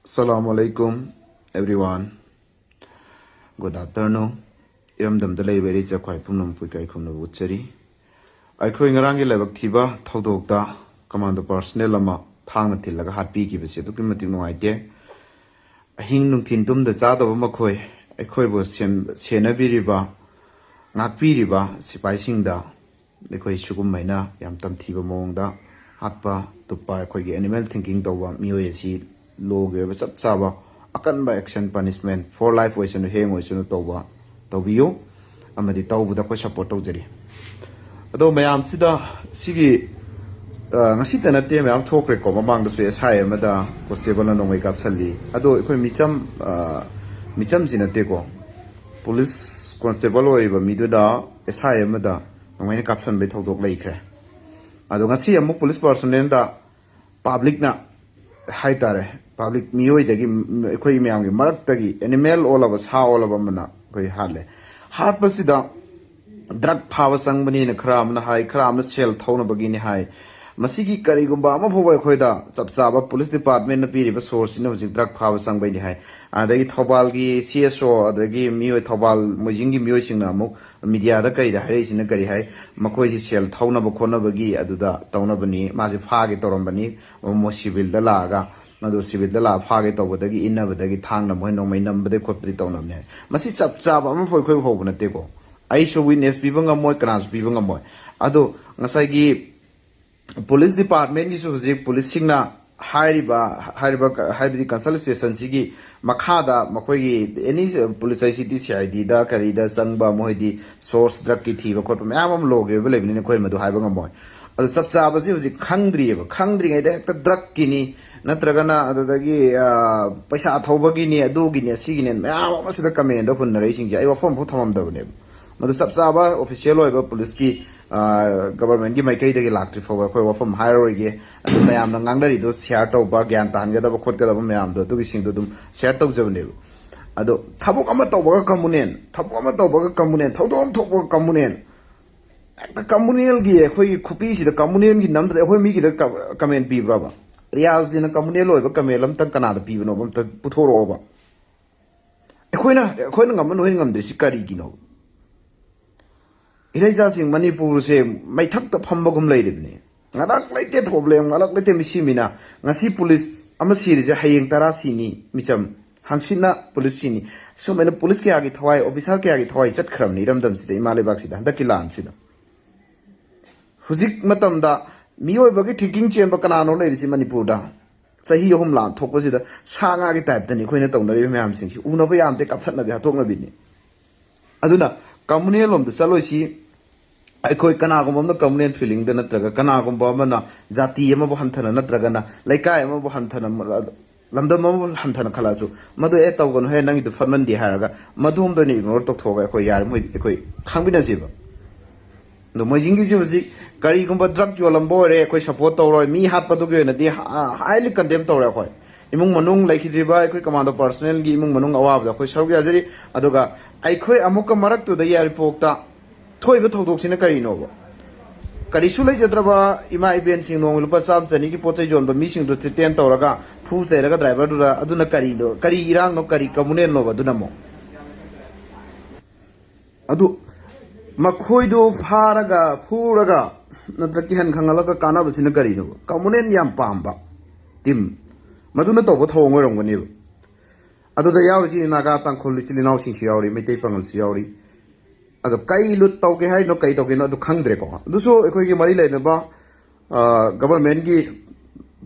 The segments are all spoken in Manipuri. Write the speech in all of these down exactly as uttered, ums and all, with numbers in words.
Assalamu alaikum, everyone. Good afternoon. ꯏꯔꯝꯗꯝꯗ ꯂꯩꯕ ꯏꯔꯩꯆ ꯈ꯭ꯋꯥꯏ ꯄꯨꯝꯅꯃꯛꯄꯨ ꯏꯀꯥꯏ ꯈꯨꯝꯅꯕ ꯎꯠꯆꯔꯤ꯫ ꯑꯩꯈꯣꯏ ꯉꯔꯥꯡꯒꯤ ꯂꯥꯏꯕꯛ ꯊꯤꯕ ꯊꯧꯗꯣꯛꯇ ꯀꯃꯥꯟꯗꯣ ꯄꯥꯔꯁꯅꯦꯜ ꯑꯃ ꯊꯥꯡꯅ ꯊꯤꯜꯂꯒ ꯍꯥꯠꯄꯤꯈꯤꯕꯁꯤ ꯑꯗꯨꯛꯀꯤ ꯃꯇꯤꯛ ꯅꯨꯡꯉꯥꯏꯇꯦ꯫ ꯑꯍꯤꯡ ꯅꯨꯡꯊꯤꯟ ꯇꯨꯝꯗ ꯆꯥꯗꯕ ꯃꯈꯣꯏ, ꯑꯩꯈꯣꯏꯕꯨ ꯁꯦꯟ-, ꯁꯦꯟꯅꯕꯤꯔꯤꯕ, ꯉꯥꯛꯄꯤꯔꯤꯕ ꯁꯤꯐꯥꯏꯁꯤꯡꯗ ꯑꯩꯈꯣꯏ ꯁꯤꯒꯨꯝꯕ ꯍꯥꯏꯅ ꯌꯥꯝ ꯇꯝꯊꯤꯕ ꯃꯑꯣꯡꯗ ꯍꯥꯠꯄ ꯇꯨꯞꯄ, ꯑꯩꯈꯣꯏꯒꯤ ꯑꯦꯅꯤꯃꯦꯜ ꯊꯤꯡꯀꯤꯡ ꯇꯧꯕ ꯃꯤꯑꯣꯏ ꯑꯁꯤ ꯂꯣꯒꯤ ꯑꯣꯏꯕ ꯆꯞ ꯆꯥꯕ ꯑꯀꯟꯕ ꯑꯦꯛꯁꯟ, ꯄꯅꯤꯁꯃꯦꯟ, ꯐꯣꯔ ꯂꯥꯏꯐ ꯑꯣꯏꯁꯅꯨ, ꯍꯦꯡ ꯑꯣꯏꯁꯅꯨ ꯇꯧꯕ, ꯇꯧꯕꯤꯌꯨ꯫ ꯑꯃꯗꯤ ꯇꯧꯕꯗ ꯑꯩꯈꯣꯏ ꯁꯞꯄꯣꯔꯠ ꯇꯧꯖꯔꯤ꯫ ꯑꯗꯣ ꯃꯌꯥꯝꯁꯤꯗ ꯁꯤꯒꯤ, ꯑ, ꯉꯁꯤꯇ ꯅꯠꯇꯦ, ꯃꯌꯥꯝ ꯊꯣꯛꯈ꯭ꯔꯦꯀꯣ꯫ ꯃꯃꯥꯡꯗꯁꯨ ꯑꯦꯁ ꯑꯥꯏ ꯑꯃꯗ ꯀꯣꯟꯁꯇꯦꯕꯜꯅ ꯅꯣꯡꯃꯩ ꯀꯥꯞꯁꯜꯂꯤ꯫ ꯑꯗꯣ ꯑꯩꯈꯣꯏ ꯃꯤꯆꯝ, ꯑ, ꯃꯤꯆꯝꯁꯤ ꯅꯠꯇꯦꯀꯣ, ꯄꯨꯂꯤꯁ ꯀꯣꯟꯁꯇꯦꯕꯜ ꯑꯣꯏꯔꯤꯕ ꯃꯤꯗꯨꯗ ꯑꯦꯁ ꯑꯥꯏ ꯑꯃꯗ ꯅꯣꯡꯃꯩꯅ ꯀꯥꯞꯁꯟꯕꯒꯤ ꯊꯧꯗꯣꯛ ꯂꯩꯈ꯭ꯔꯦ꯫ ꯑꯗꯣ ꯉꯁꯤ ꯑꯃꯨꯛ ꯄꯨꯂꯤꯁ ꯄꯥꯔꯁꯣꯅꯦꯜꯗ ꯄꯥꯕ꯭ꯂꯤꯛꯅ ꯍꯥꯏꯇꯥꯔꯦ, ꯄꯥꯕ꯭ꯂꯤꯛ ꯃꯤꯑꯣꯏꯗꯒꯤ, ꯃ-, ꯑꯩꯈꯣꯏ ꯃꯌꯥꯝꯒꯤ ꯃꯔꯛꯇꯒꯤ ꯑꯦꯅꯤꯃꯦꯜ ꯑꯣꯜꯂꯕ, ꯁꯥ ꯑꯣꯜꯂꯕ ꯑꯃꯅ ꯑꯩꯈꯣꯏ ꯍꯥꯠꯂꯦ꯫ ꯍꯥꯠꯄꯁꯤꯗ ꯗ꯭ꯔꯒ ꯐꯥꯕ ꯆꯪꯕꯅꯤꯅ ꯈꯔ ꯑꯃꯅ ꯍꯥꯏ, ꯈꯔ ꯑꯃꯅ ꯁꯦꯜ ꯊꯧꯅꯕꯒꯤꯅꯤ ꯍꯥꯏ꯫ ꯃꯁꯤꯒꯤ ꯀꯔꯤꯒꯨꯝꯕ ꯑꯃ ꯐꯥꯎꯕ ꯑꯩꯈꯣꯏꯗ ꯆꯞ ꯆꯥꯕ ꯄꯨꯂꯤꯁ ꯗꯤꯄꯥꯔꯠꯃꯦꯟꯅ ꯄꯤꯔꯤꯕ ꯁꯣꯔꯁꯁꯤꯅ ꯍꯧꯖꯤꯛ ꯗ꯭ꯔꯒ ꯐꯥꯕ ꯆꯪꯕꯩꯅꯤ ꯍꯥꯏ꯫ ꯑꯗꯒꯤ ꯊꯧꯕꯥꯜꯒꯤ ꯁꯤ ꯑꯦꯁ ꯑꯣ, ꯑꯗꯒꯤ ꯃꯤꯑꯣꯏ, ꯊꯧꯕꯥꯜ ꯃꯣꯏꯖꯤꯡꯒꯤ ꯃꯤꯑꯣꯏꯁꯤꯡꯅ ꯑꯃꯨꯛ ꯃꯤꯗꯤꯌꯥꯗ ꯀꯔꯤꯗ ꯍꯥꯏꯔꯛꯏꯁꯤꯅ ꯀꯔꯤ ꯍꯥꯏ? ꯃꯈꯣꯏꯁꯤ ꯁꯦꯜ ꯊꯧꯅꯕ ꯈꯣꯠꯅꯕꯒꯤ ꯑꯗꯨꯗ ꯇꯧꯅꯕꯅꯤ, ꯃꯥꯁꯦ ꯐꯥꯒꯦ ꯇꯧꯔꯝꯕꯅꯤ, ꯃꯣꯏ ꯁꯤꯚꯤꯜꯗ ꯂꯥꯛꯑꯒ, ꯑꯗꯨ ꯁꯤꯚꯤꯜꯗ ꯂꯥꯛꯑ ꯐꯥꯒꯦ ꯇꯧꯕꯗꯒꯤ ꯏꯟꯅꯕꯗꯒꯤ ꯊꯥꯡꯅ ꯃꯣꯏ ꯅꯣꯡꯃꯩ ꯅꯝꯕꯗꯩ ꯈꯣꯠꯄꯗꯤ ꯇꯧꯅꯕꯅꯤ ꯍꯥꯏ꯫ ꯃꯁꯤ ꯆꯞ ꯆꯥꯕ ꯑꯃꯐꯥꯎ ꯑꯩꯈꯣꯏ ꯐꯥꯎꯕ ꯅꯠꯇꯦꯀꯣ꯫ ꯑꯩꯁꯨ ꯋꯤꯠꯅꯦꯁ ꯄꯤꯕ ꯉꯝꯃꯣꯏ, ꯀꯅꯥꯁꯨ ꯄꯤꯕ ꯉꯝꯃꯣꯏ꯫ ꯑꯗꯣ ꯉꯁꯥꯏꯒꯤ ꯄꯨꯂꯤꯁ ꯗꯤꯄꯥꯔꯠꯃꯦꯟꯒꯤꯁꯨ ꯍꯧꯖꯤꯛ ꯄꯨꯂꯤꯁꯁꯤꯡꯅ ꯍꯥꯏꯔꯤꯕ, ꯍꯥꯏꯔꯤꯕ ꯀ-, ꯍꯥꯏꯕꯗꯤ ꯀꯟꯁꯜ ꯁ꯭ꯇꯦꯁꯟꯁꯤꯒꯤ ꯃꯈꯥꯗ ꯃꯈꯣꯏꯒꯤ ꯑꯦꯅꯤ ꯄꯨꯂꯤꯁ ꯍꯥꯏꯁꯤꯗꯤ ꯁꯤ ꯑꯥꯏ ꯗꯤꯗ ꯀꯔꯤꯗ ꯆꯪꯕ, ꯃꯣꯏꯗꯤ ꯁꯣꯔꯁ ꯗ꯭ꯔꯒꯀꯤ ꯊꯤꯕ ꯈꯣꯠꯄ ꯃꯌꯥꯝ ꯑꯃ ꯂꯣꯒꯤ ꯑꯣꯏꯕ ꯂꯩꯕꯅꯤꯅ ꯑꯩꯈꯣꯏ ꯃꯗꯨ ꯍꯥꯏꯕ ꯉꯝꯃꯣꯏ꯫ ꯑꯗꯨ ꯆꯞ ꯆꯥꯕꯁꯤ ꯍꯧꯖꯤꯛ ꯈꯪꯗ꯭ꯔꯤꯑꯕ꯫ ꯈꯪꯗ꯭ꯔꯤꯉꯩꯗ ꯍꯦꯛꯇ ꯗ꯭ꯔꯒꯀꯤꯅꯤ, ꯅꯠꯇ꯭ꯔꯒꯅ ꯑꯗꯨꯗꯒꯤ, ꯑ, ꯄꯩꯁꯥ ꯊꯧꯕꯒꯤꯅꯤ, ꯑꯗꯨꯒꯤꯅꯤ, ꯑꯁꯤꯒꯤꯅꯤ ꯃꯌꯥꯝ ꯑꯃ ꯁꯤꯗ ꯀꯃꯦꯟꯗ ꯍꯨꯟꯅꯔꯛꯏꯁꯤꯡꯁꯦ ꯑꯩ ꯋꯥꯐꯝ ꯑꯃꯐꯥꯎ ꯊꯝꯃꯝꯗꯕꯅꯦꯕ꯫ ꯃꯗꯨ ꯆꯞ ꯆꯥꯕ ꯑꯣꯐꯤꯁꯤꯌꯦꯜ ꯑꯣꯏꯕ ꯄꯨꯂꯤꯁꯀꯤ, ꯑ, ꯒꯕꯔꯃꯦꯟꯒꯤ ꯃꯥꯏꯀꯩꯗꯒꯤ ꯂꯥꯛꯇ꯭ꯔꯤ ꯐꯥꯎꯕ ꯑꯩꯈꯣꯏ ꯋꯥꯐꯝ ꯍꯥꯏꯔꯔꯣꯏꯒꯦ꯫ ꯑꯗꯨ ꯃꯌꯥꯝꯅ ꯉꯥꯡꯅꯔꯤꯗꯣ ꯁꯤꯌꯥꯔ ꯇꯧꯕ, ꯒ꯭ꯌꯥꯟ ꯇꯥꯍꯟꯒꯗꯕ ꯈꯣꯠꯀꯗꯕ ꯃꯌꯥꯝꯗꯣ ꯑꯗꯨꯒꯤꯁꯤꯡꯗꯣ ꯑꯗꯨꯝ ꯁꯤꯌꯥꯔ ꯇꯧꯖꯕꯅꯦꯕ꯫ ꯑꯗꯣ ꯊꯕꯛ ꯑꯃ ꯇꯧꯕꯒ ꯀꯝꯃꯨꯅꯦꯜ, ꯊꯕꯛ ꯑꯃ ꯇꯧꯕꯒ ꯀꯝꯃꯨꯅꯦꯜ, ꯊꯧꯗꯣꯛ ꯑꯃ ꯊꯣꯛꯄꯒ ꯀꯝꯃꯨꯅꯦꯜ, ꯍꯦꯛꯇ ꯀꯝꯃꯨꯅꯦꯜꯒꯤ ꯑꯩꯈꯣꯏꯒꯤ ꯈꯨꯄꯤꯁꯤꯗ ꯀꯝꯃꯨꯅꯦꯜꯒꯤ ꯅꯝꯗꯗꯤ ꯑꯩꯈꯣꯏ ꯃꯤꯒꯤꯗ ꯀ-, ꯀꯃꯦꯟ ꯄꯤꯕ꯭ꯔꯕ? ꯔꯤꯌꯥꯖꯗꯤꯅ ꯀꯝꯃꯨꯅꯦꯜ ꯑꯣꯏꯕ ꯀꯃꯦꯟ ꯑꯝꯇꯪ ꯀꯅꯥꯗ ꯄꯤꯕꯅꯣꯕ ꯑꯝꯇ ꯄꯨꯊꯣꯔꯛꯑꯣꯕ꯫ ꯑꯩꯈꯣꯏꯅ ꯑꯩꯈꯣꯏꯅ ꯉꯝꯕ ꯅꯣꯏꯅ ꯉꯝꯗ꯭ꯔꯤꯁꯤ ꯀꯔꯤꯒꯤꯅꯣ? ꯏꯔꯩꯆꯥꯁꯤꯡ, ꯃꯅꯤꯄꯨꯔꯁꯦ ꯃꯩꯊꯛꯇ ꯐꯝꯕꯒꯨꯝ ꯂꯩꯔꯤꯕꯅꯤ꯫ ꯉꯔꯥꯡ ꯂꯩꯇꯦ ꯄ꯭ꯔꯣꯕ꯭ꯂꯦꯝ, ꯉꯔꯥꯡ ꯂꯩꯇꯦ ꯃꯤꯁꯤ ꯃꯤꯅ꯫ ꯉꯁꯤ ꯄꯨꯂꯤꯁ ꯑꯃ ꯁꯤꯔꯤꯁꯦ ꯍꯌꯦꯡ ꯇꯔꯥ ꯁꯤꯅꯤ ꯃꯤꯆꯝ, ꯍꯪꯆꯤꯠꯅ ꯄꯨꯂꯤꯁ ꯁꯤꯅꯤ꯫ ꯁꯨꯃꯥꯏꯅ ꯄꯨꯂꯤꯁ ꯀꯌꯥꯒꯤ ꯊꯋꯥꯏ, ꯑꯣꯐꯤꯁꯥꯔ ꯀꯌꯥꯒꯤ ꯊꯋꯥꯏ ꯆꯠꯈ꯭ꯔꯕꯅꯤ ꯏꯔꯝꯗꯝꯁꯤꯗ, ꯏꯃꯥ ꯂꯩꯕꯥꯛꯁꯤꯗ, ꯍꯟꯗꯛꯀꯤ ꯂꯥꯟꯁꯤꯗ꯫ ꯍꯧꯖꯤꯛ ꯃꯇꯝꯗ ꯃꯤꯑꯣꯏꯕꯒꯤ ꯊꯤꯡꯀꯤꯡ ꯆꯦꯟꯕ ꯀꯅꯥꯅꯣ ꯂꯩꯔꯤꯁꯤ ꯃꯅꯤꯄꯨꯔꯗ? ꯆꯍꯤ ꯑꯍꯨꯝ ꯂꯥꯟ ꯊꯣꯛꯄꯁꯤꯗ ꯁꯥ ꯉꯥꯒꯤ ꯇꯥꯏꯞꯇꯅꯤ ꯑꯩꯈꯣꯏꯅ ꯇꯧꯅꯔꯤꯕ ꯃꯌꯥꯝꯁꯤꯡꯁꯤ꯫ ꯎꯅꯕ ꯌꯥꯝꯗꯦ, ꯀꯥꯞꯊꯠꯅꯕꯤ, ꯍꯥꯠꯇꯣꯛꯅꯕꯤꯅꯤ꯫ ꯑꯗꯨꯅ ꯀꯝꯃꯨꯅꯦꯜ ꯂꯣꯝꯗ ꯆꯠꯂꯣꯏꯁꯤ꯫ ꯑꯩꯈꯣꯏ ꯀꯅꯥꯒꯨꯝꯕ ꯑꯃꯅ ꯀꯝꯃꯨꯅꯦꯜ ꯐꯤꯂꯤꯡꯗ ꯅꯠꯇ꯭ꯔꯒ ꯀꯅꯥꯒꯨꯝꯕ ꯑꯃꯅ ꯖꯥꯇꯤ ꯑꯃꯕꯨ ꯍꯟꯊꯅ ꯅꯠꯇ꯭ꯔꯒꯅ ꯂꯩꯀꯥꯏ ꯑꯃꯕꯨ ꯍꯟꯊꯅ, ꯂꯝꯗꯝ ꯑꯃꯕꯨ ꯍꯟꯊꯅ ꯈꯜꯂꯛꯑꯁꯨ, "ꯃꯗꯨ ꯑꯦ ꯇꯧꯒꯅꯨ ꯍꯦ, ꯅꯪꯒꯤꯗꯨ ꯐꯠꯃꯟꯗꯦ" ꯍꯥꯏꯔꯒ ꯃꯗꯨꯝꯗ ꯑꯣꯏꯅ ꯏꯒꯅꯣꯔ ꯇꯧꯊꯣꯛꯑꯒ ꯑꯩꯈꯣꯏ ꯌꯥꯔꯤꯃꯈꯩ ꯑꯩꯈꯣꯏ ꯈꯪꯃꯤꯟꯅꯁꯦꯕ꯫ ꯑꯗꯣ ꯃꯣꯏꯖꯤꯡꯒꯤꯁꯤ ꯍꯧꯖꯤꯛ ꯀꯔꯤꯒꯨꯝꯕ ꯗ꯭ꯔꯒ ꯌꯣꯜꯂꯝꯕ ꯑꯣꯏꯔꯦ, ꯑꯩꯈꯣꯏ ꯁꯞꯄꯣꯔꯠ ꯇꯧꯔꯣꯏ꯫ ꯃꯤ ꯍꯥꯠꯄꯗꯨꯒꯤ ꯑꯣꯏꯅꯗꯤ ꯍꯥꯏꯂꯤ ꯀꯟꯗꯦꯝ ꯇꯧꯔꯦ ꯑꯩꯈꯣꯏ꯫ ꯏꯃꯨꯡ ꯃꯅꯨꯡ ꯂꯩꯈꯤꯗ꯭ꯔꯤꯕ ꯑꯩꯈꯣꯏ ꯀꯃꯥꯟꯗꯣ ꯄꯥꯔꯁꯅꯦꯜꯒꯤ ꯏꯃꯨꯡ ꯃꯅꯨꯡ ꯑꯋꯥꯕꯗ ꯑꯩꯈꯣꯏ ꯁꯔꯨꯛ ꯌꯥꯖꯔꯤ꯫ ꯑꯗꯨꯒ ꯑꯩꯈꯣꯏ ꯑꯃꯨꯛꯀ ꯃꯔꯛꯇꯨꯗ ꯌꯥꯏꯔꯤꯄꯣꯛꯇ ꯊꯣꯛꯏꯕ ꯊꯧꯗꯣꯛꯁꯤꯅ ꯀꯔꯤꯅꯣꯕ? ꯀꯔꯤꯁꯨ ꯂꯩꯖꯗ꯭ꯔꯕ ꯏꯃꯥ ꯏꯕꯦꯟꯁꯤꯡ, ꯅꯣꯡꯃ ꯂꯨꯄꯥ ꯆꯥꯝꯃ ꯆꯅꯤꯒꯤ ꯄꯣꯠ ꯆꯩ ꯌꯣꯟꯕ ꯃꯤꯁꯤꯡꯗꯨ ꯊ꯭ꯔꯤꯇꯦꯟ ꯇꯧꯔꯒ ꯐꯨ ꯆꯩꯔꯒ ꯗ꯭ꯔꯥꯏꯚꯔꯗꯨꯗ, ꯑꯗꯨꯅ ꯀꯔꯤꯅꯣ? ꯀꯔꯤ ꯏꯔꯥꯡꯅꯣ? ꯀꯔꯤ ꯀꯝꯃꯨꯅꯦꯜꯅꯣꯕ ꯑꯗꯨꯅ ꯑꯃꯨꯛ? ꯑꯗꯨ ꯃꯈꯣꯏꯗꯨ ꯐꯥꯔꯒ, ꯐꯨꯔꯒ, ꯅꯠꯇ꯭ꯔ ꯀꯤꯍꯟ ꯈꯪꯍꯜꯂꯒ ꯀꯥꯟꯅꯕꯁꯤꯅ ꯀꯔꯤꯅꯣ? ꯀꯝꯃꯨꯅꯦꯜ ꯌꯥꯝ ꯄꯥꯝꯕ ꯇꯤꯝ, ꯃꯗꯨꯅ ꯇꯧꯕ ꯊꯧꯑꯣꯡ ꯑꯣꯏꯔꯝꯒꯅꯦꯕ꯫ ꯑꯗꯨꯗ ꯌꯥꯎꯔꯤꯁꯤ ꯅꯥꯒꯥ, ꯇꯥꯡꯈꯨꯜ, ꯏꯆꯤꯜ ꯏꯅꯥꯎꯁꯤꯡꯁꯨ ꯌꯥꯎꯔꯤ, ꯃꯩꯇꯩ ꯄꯥꯉꯜꯁꯨ ꯌꯥꯎꯔꯤ꯫ ꯑꯗꯣ ꯀꯩ ꯂꯨꯠ ꯇꯧꯒꯦ ꯍꯥꯏꯅꯣ, ꯀꯩ ꯇꯧꯒꯦꯅꯣ, ꯑꯗꯨ ꯈꯪꯗ꯭ꯔꯦꯀꯣ꯫ ꯑꯗꯨꯁꯨ ꯑꯩꯈꯣꯏꯒꯤ ꯃꯔꯤ ꯂꯩꯅꯕ, ꯑ, ꯒꯚꯔꯟꯃꯦꯟꯒꯤ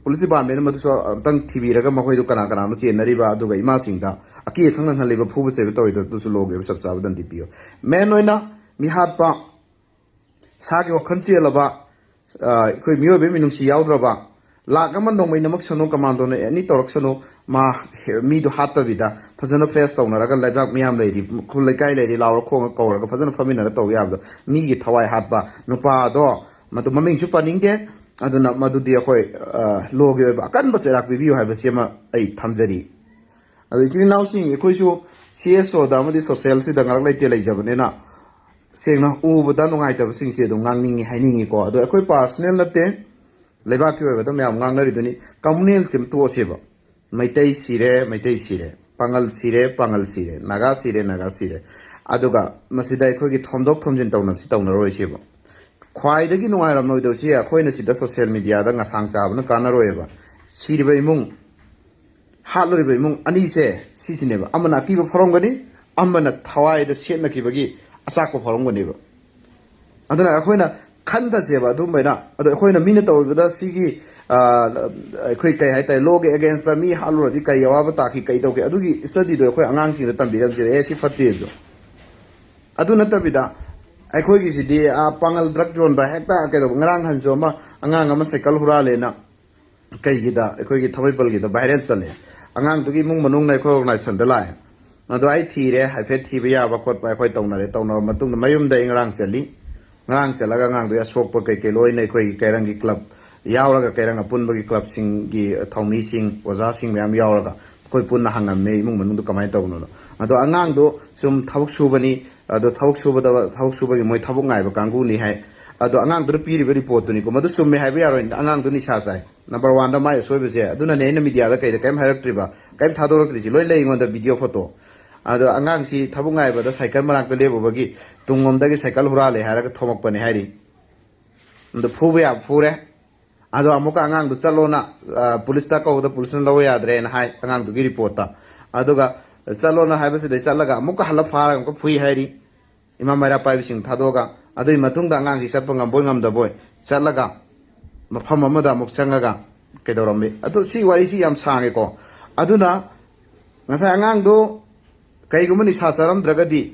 ꯄꯨꯂꯤꯁ ꯗꯤꯄꯥꯔꯠꯃꯦꯟ ꯑꯃꯗꯨꯁꯨ ꯑꯝꯇꯪ ꯊꯤꯕꯤꯔꯒ, ꯃꯈꯣꯏꯗꯨ ꯀꯅꯥ ꯀꯅꯥꯅꯣ ꯆꯦꯟꯅꯔꯤꯕ, ꯑꯗꯨꯒ ꯏꯃꯥꯁꯤꯡꯗ ꯑꯀꯤ ꯑꯈꯪ ꯅꯪꯍꯜꯂꯤꯕ, ꯐꯨꯕ ꯆꯩꯕ ꯇꯧꯔꯤꯗꯣ, ꯑꯗꯨꯁꯨ ꯂꯣꯒꯤ ꯑꯣꯏꯕ ꯆꯞ ꯆꯥꯕ ꯗꯟꯗꯤ ꯄꯤꯌꯨ꯫ ꯃꯦꯟ ꯑꯣꯏꯅ ꯃꯤꯍꯥꯠꯄ, ꯁꯥꯒꯤ ꯋꯥꯈꯜ ꯆꯦꯜꯂꯕ, ꯑ, ꯑꯩꯈꯣꯏ ꯃꯤꯑꯣꯏꯕꯒꯤ ꯃꯤꯅꯨꯡꯁꯤ ꯌꯥꯎꯗ꯭ꯔꯕ, ꯂꯥꯛ ꯑꯃ ꯅꯣꯡꯃꯩ ꯅꯃꯛꯁꯅꯨ, ꯀꯃꯥꯟꯗꯣꯅ ꯑꯦꯅꯤ ꯇꯧꯔꯛꯁꯅꯨ, ꯃꯥ ꯍꯦ-, ꯃꯤꯗꯣ ꯍꯥꯠꯇꯕꯤꯗ ꯐꯖꯅ ꯐꯦꯁ ꯇꯧꯅꯔꯒ, ꯂꯩꯕꯥꯛ ꯃꯤꯌꯥꯝ ꯂꯩꯔꯤ, ꯈꯨꯜ ꯂꯩꯀꯥꯏ ꯂꯩꯔꯤ, ꯂꯥꯎꯔ ꯈꯣꯡꯉ ꯀꯧꯔꯒ ꯐꯖꯅ ꯐꯝꯃꯤꯟꯅꯔ ꯇꯧ ꯌꯥꯕꯗꯣ, ꯃꯤꯒꯤ ꯊꯋꯥꯏ ꯍꯥꯠꯄ ꯅꯨꯄꯥꯗꯣ, ꯃꯗꯨ ꯃꯃꯤꯡꯁꯨ ꯄꯟꯅꯤꯡꯗꯦ, ꯑꯗꯨꯅ ꯃꯗꯨꯗꯤ ꯑꯩꯈꯣꯏ, ꯑ, ꯂꯣꯒꯤ ꯑꯣꯏꯕ ꯑꯀꯟꯕ ꯆꯩꯔꯥꯛ ꯄꯤꯕꯤꯌꯨ ꯍꯥꯏꯕꯁꯤ ꯑꯃ ꯑꯩ ꯊꯝꯖꯔꯤ꯫ ꯑꯗꯣ ꯏꯆꯤꯜ ꯏꯅꯥꯎꯁꯤꯡ, ꯑꯩꯈꯣꯏꯁꯨ ꯁꯤ ꯑꯦꯁ ꯑꯣꯗ ꯑꯃꯗꯤ ꯁꯣꯁꯦꯜꯁꯤꯗ ꯉꯥꯔꯛ ꯂꯩꯇꯦ ꯂꯩꯖꯕꯅꯤꯅ, ꯁꯦꯡꯅ ꯎꯕꯗ ꯅꯨꯡꯉꯥꯏꯇꯕꯁꯤꯡꯁꯦ ꯑꯗꯨꯝ ꯉꯥꯡꯅꯤꯡꯉꯤ, ꯍꯥꯏꯅꯤꯡꯉꯤꯀꯣ꯫ ꯑꯗꯣ ꯑꯩꯈꯣꯏ ꯄꯥꯔꯁꯅꯦꯜ ꯅꯠꯇꯦ, ꯂꯩꯕꯥꯛꯀꯤ ꯑꯣꯏꯕꯗ ꯃꯌꯥꯝ ꯉꯥꯡꯅꯔꯤꯗꯨꯅꯤ꯫ ꯀꯝꯃꯨꯅꯦꯜꯁꯤꯃ ꯇꯣꯛꯑꯁꯦꯕ꯫ ꯃꯩꯇꯩ ꯁꯤꯔꯦ, ꯃꯩꯇꯩ ꯁꯤꯔꯦ, ꯄꯥꯉꯜ ꯁꯤꯔꯦ, ꯄꯥꯉꯜ ꯁꯤꯔꯦ, ꯅꯥꯒꯥ ꯁꯤꯔꯦ, ꯅꯥꯒꯥ ꯁꯤꯔꯦ꯫ ꯑꯗꯨꯒ ꯃꯁꯤꯗ ꯑꯩꯈꯣꯏꯒꯤ ꯊꯣꯝꯗꯣꯛ ꯊꯣꯝꯖꯤꯟ ꯇꯧꯅꯕꯁꯤ ꯇꯧꯅꯔꯣꯏꯁꯦꯕ꯫ ꯈ꯭ꯋꯥꯏꯗꯒꯤ ꯅꯨꯡꯉꯥꯏꯔꯝꯂꯣꯏꯗꯧꯁꯤ ꯑꯩꯈꯣꯏꯅ ꯁꯤꯗ ꯁꯣꯁꯤꯌꯦꯜ ꯃꯤꯗꯤꯌꯥꯗ ꯉꯁꯥꯡ ꯆꯥꯕꯅ ꯀꯥꯟꯅꯔꯣꯏꯕ꯫ ꯁꯤꯔꯤꯕ ꯏꯃꯨꯡ, ꯍꯥꯠꯂꯨꯔꯤꯕ ꯏꯃꯨꯡ ꯑꯅꯤꯁꯦ ꯁꯤꯁꯤꯅꯦꯕ꯫ ꯑꯃꯅ ꯑꯀꯤꯕ ꯐꯥꯎꯔꯝꯒꯅꯤ, ꯑꯃꯅ ꯊꯋꯥꯏꯗ ꯁꯦꯠꯅꯈꯤꯕꯒꯤ ꯑꯆꯥꯛꯄ ꯐꯥꯎꯔꯝꯒꯅꯦꯕ꯫ ꯑꯗꯨꯅ ꯑꯩꯈꯣꯏꯅ ꯈꯟꯊꯁꯦꯕ ꯑꯗꯨꯝꯕꯩꯅ꯫ ꯑꯗꯣ ꯑꯩꯈꯣꯏꯅ ꯃꯤꯅ ꯇꯧꯔꯤꯕꯗ ꯁꯤꯒꯤ, ꯑ, ꯑꯩꯈꯣꯏ ꯀꯩ ꯍꯥꯏꯇꯥꯔꯦ, ꯂꯣꯒꯤ ꯑꯦꯒꯦꯟꯁꯇ ꯃꯤ ꯍꯥꯠꯂꯨꯔꯗꯤ ꯀꯩ ꯑꯋꯥꯕ ꯇꯥꯈꯤ, ꯀꯩ ꯇꯧꯈꯤ, ꯑꯗꯨꯒꯤ ꯁ꯭ꯇꯗꯤꯗꯣ ꯑꯩꯈꯣꯏ ꯑꯉꯥꯡꯁꯤꯡꯗ ꯇꯝꯕꯤꯔꯝꯁꯦꯕ, ꯑꯦ, ꯁꯤ ꯐꯠꯇꯦ ꯑꯗꯣ꯫ ꯑꯗꯨ ꯅꯠꯇꯕꯤꯗ ꯑꯩꯈꯣꯏꯒꯤꯁꯤꯗꯤ, ꯑ, ꯄꯥꯉꯜ ꯗ꯭ꯔꯒ ꯌꯣꯟꯕ ꯍꯦꯛꯇ ꯀꯩꯗꯧꯕ, ꯉꯔꯥꯡ ꯍꯟꯁꯨ ꯑꯃ ꯑꯉꯥꯡ ꯑꯃ ꯁꯥꯏꯀꯜ ꯍꯨꯔꯥꯜꯂꯦꯅ ꯀꯩꯒꯤꯗ ꯑꯩꯈꯣꯏꯒꯤ ꯊꯥꯡꯃꯩꯕꯟꯒꯤꯗ ꯚꯥꯏꯔꯦꯜ ꯆꯠꯂꯦ꯫ ꯑꯉꯥꯡꯗꯨꯒꯤ ꯏꯃꯨꯡ ꯃꯅꯨꯡꯅ ꯑꯩꯈꯣꯏ ꯑꯣꯔꯒꯅꯥꯏꯖꯦꯁꯟꯗ ꯂꯥꯛꯑꯦ꯫ ꯑꯗꯣ ꯑꯩ ꯊꯤꯔꯦ, ꯍꯥꯏꯐꯦꯠ ꯊꯤꯕ ꯌꯥꯕ ꯈꯣꯠꯄ ꯑꯩꯈꯣꯏ ꯇꯧꯅꯔꯦ꯫ ꯇꯧꯅꯔꯕ ꯃꯇꯨꯡꯗ ꯃꯌꯨꯝꯗ ꯑꯩ ꯉꯔꯥꯡ ꯆꯠꯂꯤ꯫ ꯉꯔꯥꯡ ꯆꯠꯂꯒ ꯑꯉꯥꯡꯗꯨꯒꯤ ꯑꯁꯣꯛꯄ ꯀꯩꯀꯩ ꯂꯣꯏꯅ ꯑꯩꯈꯣꯏꯒꯤ ꯀꯩꯔꯪꯒꯤ ꯀ꯭ꯂꯕ ꯌꯥꯎꯔꯒ, ꯀꯩꯔꯪ ꯑꯄꯨꯟꯕꯒꯤ ꯀ꯭ꯂꯕꯁꯤꯡꯒꯤ ꯊꯧꯃꯤꯁꯤꯡ, ꯑꯣꯖꯥꯁꯤꯡ ꯃꯌꯥꯝ ꯌꯥꯎꯔꯒ ꯑꯩꯈꯣꯏ ꯄꯨꯟꯅ ꯍꯪꯉꯝꯃꯦ ꯏꯃꯨꯡ ꯃꯅꯨꯡꯗꯣ ꯀꯃꯥꯏꯅ ꯇꯧꯕꯅꯣꯗꯣ꯫ ꯑꯗꯣ ꯑꯉꯥꯡꯗꯣ ꯁꯨꯝ ꯊꯕꯛ ꯁꯨꯕꯅꯤ, ꯑꯗꯣ ꯊꯕꯛ ꯁꯨꯕꯗ, ꯊꯕꯛ ꯁꯨꯕꯒꯤ ꯃꯣꯏ ꯊꯕꯛ ꯉꯥꯏꯕ ꯀꯥꯡꯕꯨꯅꯤ ꯍꯥꯏ꯫ ꯑꯗꯣ ꯑꯉꯥꯡꯗꯨꯅ ꯄꯤꯔꯤꯕ ꯔꯤꯄꯣꯔꯠꯇꯨꯅꯤꯀꯣ, ꯃꯗꯨ ꯆꯨꯝꯃꯦ ꯍꯥꯏꯕ ꯌꯥꯔꯣꯏ꯫ ꯑꯉꯥꯡꯗꯨ ꯅꯤꯁꯥ ꯆꯥꯏ, ꯅꯝꯕꯔ ꯋꯥꯟꯗ ꯃꯥꯏ ꯑꯁꯣꯏꯕꯁꯦ꯫ ꯑꯗꯨꯅꯅꯦ ꯑꯩꯅ ꯃꯤꯗꯤꯌꯥꯗ ꯀꯩꯗ ꯀꯔꯤꯝ ꯍꯥꯏꯔꯛꯇ꯭ꯔꯤꯕ, ꯀꯔꯤꯝ ꯊꯥꯗꯣꯔꯛꯇ꯭ꯔꯤꯁꯤ꯫ ꯂꯣꯏ ꯂꯩ ꯑꯩꯉꯣꯟꯗ ꯚꯤꯗꯤꯑꯣ ꯐꯣꯇꯣ꯫ ꯑꯗꯣ ꯑꯉꯥꯡꯁꯤ ꯊꯕꯛ ꯉꯥꯏꯕꯗ ꯁꯥꯏꯀꯜ ꯃꯅꯥꯛꯇ ꯂꯦꯞꯄꯨꯕꯒꯤ ꯇꯨꯡꯂꯣꯝꯗꯒꯤ ꯁꯥꯏꯀꯜ ꯍꯨꯔꯥꯜꯂꯦ ꯍꯥꯏꯔꯒ ꯊꯣꯝꯃꯛꯄꯅꯦ ꯍꯥꯏꯔꯤ꯫ ꯑꯗꯣ ꯐꯨꯕ ꯌꯥꯕ ꯐꯨꯔꯦ꯫ ꯑꯗꯣ ꯑꯃꯨꯛꯀ ꯑꯉꯥꯡꯗꯨ ꯆꯠꯂꯣꯅ, ꯑ, ꯄꯨꯂꯤꯁꯇ ꯀꯧꯕꯗ ꯄꯨꯂꯤꯁꯅ ꯂꯧꯕ ꯌꯥꯗ꯭ꯔꯦꯅ ꯍꯥꯏ ꯑꯉꯥꯡꯗꯨꯒꯤ ꯔꯤꯄꯣꯔꯠꯇ꯫ ꯑꯗꯨꯒ ꯆꯠꯂꯣꯅ ꯍꯥꯏꯕꯁꯤꯗꯩ ꯆꯠꯂꯒ ꯑꯃꯨꯛꯀ ꯍꯜꯂ ꯐꯥꯔꯒ ꯑꯃꯨꯛꯀ ꯐꯨꯏ ꯍꯥꯏꯔꯤ꯫ ꯏꯃꯥ ꯃꯩꯔꯥ ꯄꯥꯏꯕꯁꯤꯡ ꯊꯥꯗꯣꯛꯑꯒ꯫ ꯑꯗꯨꯒꯤ ꯃꯇꯨꯡꯗ ꯑꯉꯥꯡꯁꯤ ꯆꯠꯄ ꯉꯝꯕꯣꯏ ꯉꯝꯗꯕꯣꯏ ꯆꯠꯂꯒ ꯃꯐꯝ ꯑꯃꯗ ꯑꯃꯨꯛ ꯆꯪꯉꯒ ꯀꯩꯗꯧꯔꯝꯃꯤ꯫ ꯑꯗꯨ ꯁꯤ ꯋꯥꯔꯤꯁꯤ ꯌꯥꯝ ꯁꯥꯡꯉꯦꯀꯣ꯫ ꯑꯗꯨꯅ ꯉꯁꯥꯏ ꯑꯉꯥꯡꯗꯣ ꯀꯩꯒꯨꯝꯕ ꯅꯤꯁꯥ ꯆꯥꯔꯝꯗ꯭ꯔꯒꯗꯤ,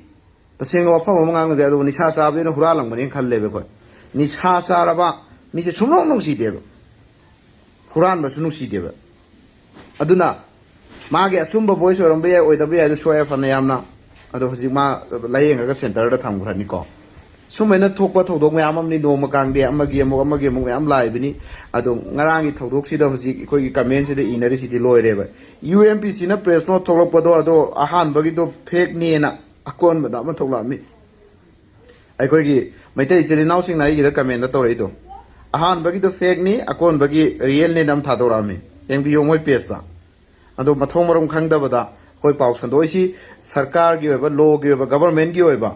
ꯇꯁꯦꯡꯅ ꯋꯥꯐꯝ ꯑꯃ ꯉꯥꯡꯅꯗꯦ, ꯑꯗꯨꯕꯨ ꯅꯤꯁꯥ ꯆꯥꯕꯗꯨꯅ ꯍꯨꯔꯥꯜꯂꯝꯒꯅꯦꯅ ꯈꯜꯂꯦꯕ ꯑꯩꯈꯣꯏ꯫ ꯅꯤꯁꯥ ꯆꯥꯔꯕ ꯃꯤꯁꯦ ꯁꯨꯡꯅꯨꯡ ꯅꯨꯡꯁꯤꯗꯦꯕ, ꯍꯨꯔꯥꯟꯕꯁꯨ ꯅꯨꯡꯁꯤꯗꯦꯕ꯫ ꯑꯗꯨꯅ ꯃꯥꯒꯤ ꯑꯆꯨꯝꯕ ꯚꯣꯏꯁ ꯑꯣꯏꯔꯝꯕ ꯌꯥꯏ, ꯑꯣꯏꯗꯕ ꯌꯥꯏ, ꯑꯗꯨ ꯁꯣꯛꯑꯦ ꯐꯅ ꯌꯥꯝꯅ꯫ ꯑꯗꯣ ꯍꯧꯖꯤꯛ ꯃꯥ ꯂꯥꯏꯌꯦꯡꯉꯒ ꯁꯦꯟꯇꯔꯗ ꯊꯝꯈ꯭ꯔꯅꯤꯀꯣ꯫ ꯁꯨꯃꯥꯏꯅ ꯊꯣꯛꯄ ꯊꯧꯗꯣꯛ ꯃꯌꯥꯝ ꯑꯃꯅꯤ, ꯅꯣꯡꯃ ꯀꯥꯡꯗꯦ ꯑꯃꯒꯤ ꯑꯃꯨꯛ, ꯑꯃꯒꯤ ꯑꯃꯨꯛ ꯃꯌꯥꯝ ꯂꯥꯛꯏꯕꯅꯤ꯫ ꯑꯗꯣ ꯉꯔꯥꯡꯒꯤ ꯊꯧꯗꯣꯛꯁꯤꯗ ꯍꯧꯖꯤꯛ ꯑꯩꯈꯣꯏꯒꯤ ꯀꯃꯦꯟꯁꯤꯗ ꯏꯅꯔꯤꯁꯤꯗꯤ ꯂꯣꯏꯔꯦꯕ꯫ ꯌꯨ ꯑꯦꯝ ꯄꯤ ꯁꯤꯅ ꯄ꯭ꯔꯦꯁ ꯅꯣꯠ ꯊꯣꯛꯂꯛꯄꯗꯣ, ꯑꯗꯣ ꯑꯍꯥꯟꯕꯒꯤꯗꯣ ꯐꯦꯛꯅꯦꯅ ꯑꯀꯣꯟꯕꯗ ꯑꯃ ꯊꯣꯛꯂꯛꯑꯝꯃꯤ꯫ ꯑꯩꯈꯣꯏꯒꯤ ꯃꯩꯇꯩ ꯏꯆꯤꯜ ꯏꯅꯥꯎꯁꯤꯡꯅ ꯑꯩꯒꯤꯗ ꯀꯃꯦꯟꯗ ꯇꯧꯔꯛꯏꯗꯣ, ꯑꯍꯥꯟꯕꯒꯤꯗꯣ ꯐꯦꯛꯅꯤ, ꯑꯀꯣꯟꯕꯒꯤ ꯔꯤꯌꯦꯜꯅꯦꯅ ꯑꯃ ꯊꯥꯗꯣꯔꯛꯑꯝꯃꯤ꯫ ꯌꯦꯡꯕꯤꯌꯨ ꯃꯣꯏ ꯄꯦꯖꯇ꯫ ꯑꯗꯣ ꯃꯊꯣꯡ ꯃꯔꯝ ꯈꯪꯗꯕꯗ ꯑꯩꯈꯣꯏ ꯄꯥꯎ ꯁꯟꯗꯣꯛꯏꯁꯤ ꯁꯔꯀꯥꯔꯒꯤ ꯑꯣꯏꯕ, ꯂꯣꯒꯤ ꯑꯣꯏꯕ, ꯒꯕꯔꯟꯃꯦꯟꯒꯤ ꯑꯣꯏꯕ,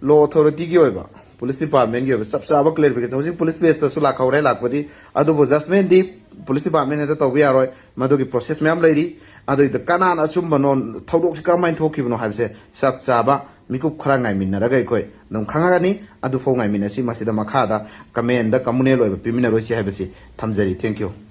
ꯂꯣ ꯑꯣꯊꯣꯔꯤꯇꯤꯒꯤ ꯑꯣꯏꯕ, ꯄꯨꯂꯤꯁ ꯗꯤꯄꯥꯔꯠꯃꯦꯟꯒꯤ ꯑꯣꯏꯕ ꯆꯞ ꯆꯥꯕ ꯀ꯭ꯂꯦꯔꯤꯐꯤꯀꯦꯁꯟ꯫ ꯍꯧꯖꯤꯛ ꯄꯨꯂꯤꯁ ꯄꯦꯖꯇꯁꯨ ꯂꯥꯛꯍꯧꯔꯦ ꯂꯥꯛꯄꯗꯤ, ꯑꯗꯨꯕꯨ ꯖꯁꯃꯦꯟꯗꯤ ꯄꯨꯂꯤꯁ ꯗꯤꯄꯥꯔꯠꯃꯦꯟ ꯍꯦꯛꯇ ꯇꯧꯕ ꯌꯥꯔꯣꯏ꯫ ꯃꯗꯨꯒꯤ ꯄ꯭ꯔꯣꯁꯦꯁ ꯃꯌꯥꯝ ꯂꯩꯔꯤ꯫ ꯑꯗꯨꯏꯗ ꯀꯅꯥꯅ ꯑꯆꯨꯝꯕꯅꯣ, ꯊꯧꯗꯣꯛꯁꯤ ꯀꯔꯝꯍꯥꯏꯅ ꯊꯣꯛꯈꯤꯕꯅꯣ ꯍꯥꯏꯕꯁꯦ ꯆꯞ ꯆꯥꯕ ꯃꯤꯀꯨꯞ ꯈꯔ ꯉꯥꯏꯃꯤꯟꯅꯔꯒ ꯑꯩꯈꯣꯏ ꯑꯗꯨꯝ ꯈꯪꯉꯒꯅꯤ꯫ ꯑꯗꯨꯐꯥꯎ ꯉꯥꯏꯃꯤꯟꯅꯁꯤ꯫ ꯃꯁꯤꯗ ꯃꯈꯥꯗ ꯀꯃꯦꯟꯗ ꯀꯃꯨꯅꯦꯜ ꯑꯣꯏꯕ ꯄꯤꯃꯤꯟꯅꯔꯣꯏꯁꯤ ꯍꯥꯏꯕꯁꯤ ꯊꯝꯖꯔꯤ꯫ Thank you꯫